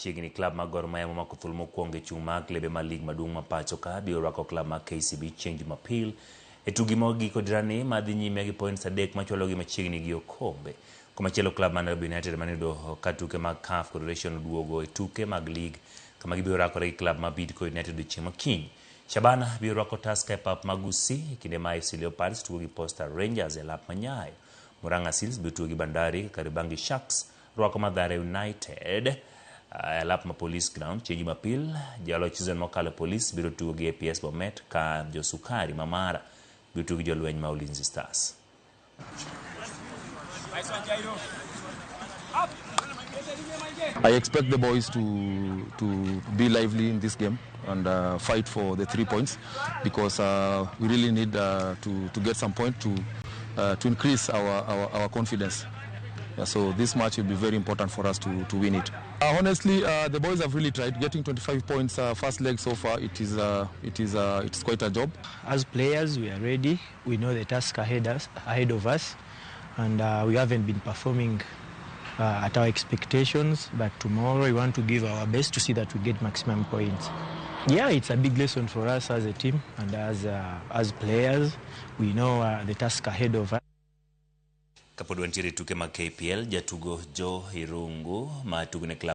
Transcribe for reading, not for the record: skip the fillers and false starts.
Machiegni klab mar Gor Mahia momako thuolo mokwongo e chung' mar klebe mar lig maduong' ma pacho ka biro rwako klab mar KCB chieng' Jumapil e tugi mogik odirani madhi nyime gi points 3 machwalogi machiegni gi okombe. Komachielo klab mar Nairobi United mane oyudo ka tuke mag CAF Confederation oduogo e tuke mag lig kama gibiro rakore gi klab mar Bidco United odiochieng' ma kiny. Shabana biro rwako Tusker e pap ma Gusii e kinde ma AFC Leopards tugo gi Posta Rangers e lap ma Nyayo. Murang'a Seals biro tugo gi Bandari ka Kariobangi Sharks rwako Mathare United e lap ma Police Ground chieng' Jumapil. Jaloch season mokalo Police biro tugo gi APS Bomet ka Josukari ma Mara biro tugo gi jolweny ma Ulinzi Stars. I expect the boys to be lively in this game and fight for the 3 points, because we really need to get some point to increase our confidence. So this match will be very important for us to win it. Honestly, the boys have really tried. Getting 25 points first leg so far, it's quite a job. As players, we are ready. We know the task ahead of us, and we haven't been performing at our expectations. But tomorrow, we want to give our best to see that we get maximum points. Yeah, it's a big lesson for us as a team and as players. We know the task ahead of us. Kapod wantiere e tuke mag KPL, jatugo Joe Irungu ma tugo ne klab